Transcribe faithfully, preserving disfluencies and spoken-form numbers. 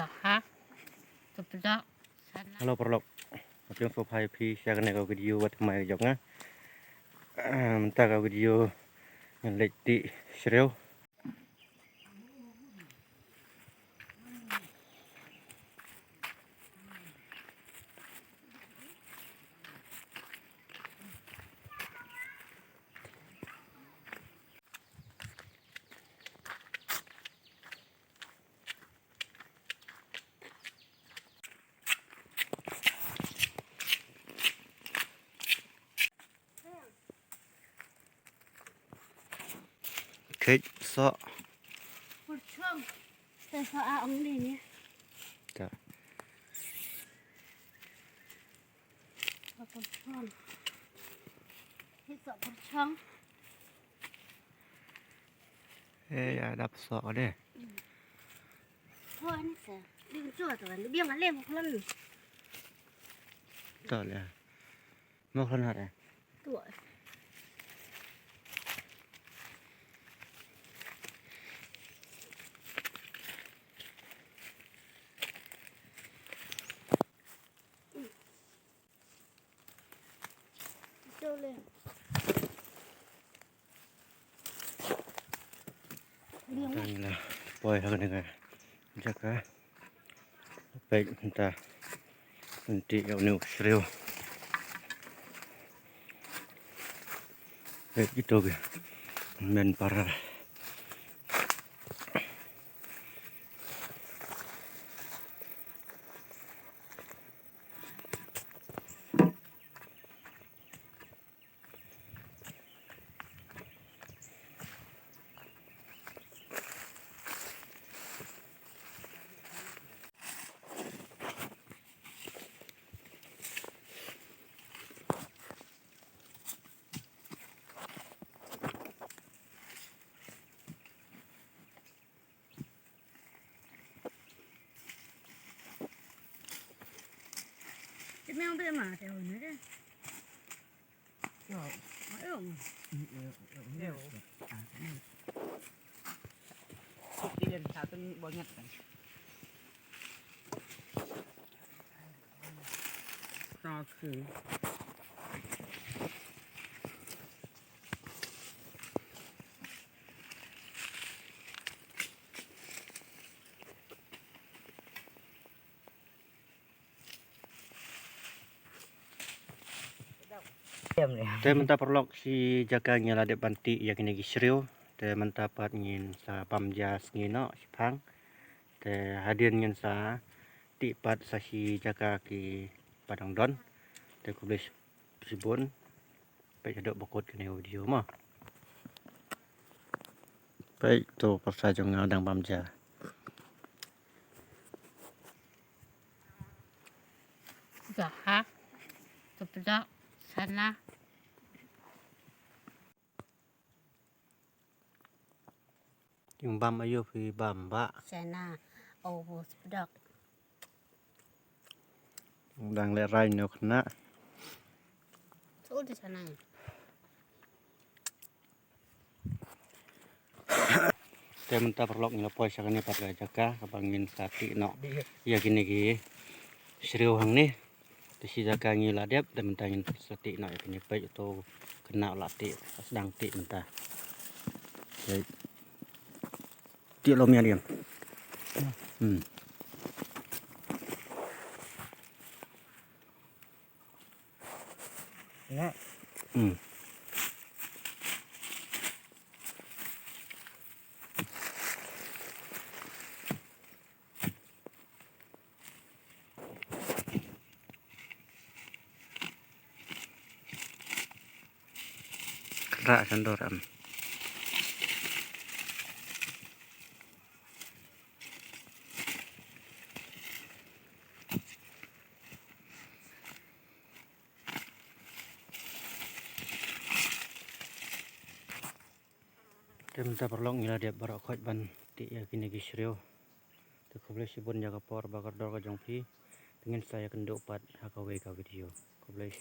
Ha? Tupdok. Hello paralok. Nga pdiang sngewbha ïa phi sha kane ka video ba thymmai jong nga. Ah, mynta ka video ngan leit tih shriew. Kheit soh. Pyrchang. Te soh a ong ni ni. Ta. Pyrchang. Kheit soh pyrchang. Eh, ïa dap soh de. Soh ni se. Ding soh tu kan. Biang alem kan. Ta le. Mo khlon hat eh. Tuh. Tuh le. Tang la poi ha kane ka jaka. Peit mynta. Ngan tih ïa une u shriew. Peit kito ki hynmen para. Te mynta paralok shi jaka ngi la dep ban tih ïa kine ki shriew. Te mynta pat ngin sa bam ja sngi noh shiphang. Te hadien ngin sa tih pat sa shi jaka kiba dang don. Te khublei shibun. Peit haduh ba kut kane ka video mo. Peit to pyrsa jong nga dang bam ja. Jaha. Tupdok sana. Ïing bam ayu phi bam ba. Sana. Oh, tupdok. Dang leh rai nyok na. Tuh di sana. Te mynta paralok ngi la poi sha kane pat ka jaka kaba ngin sa tih noh ïa kine ki shriew hangne. Te shi jaka ngi la dep, te mynta ngin sa tih noh ïa kine, peit to kane la tih, sdang tih mynta. Tih lom ïa liang. Hmm. Nga. Hmm. Kra sandor am. Te mynta paralok ngi la dep baroh khoit ban tih ïa kine ki shriew. Te khublei shibun ïa ka por ba kordor ka jong phi. Te ngin sa ïakynduh pat ha kawei ka video. Khublei.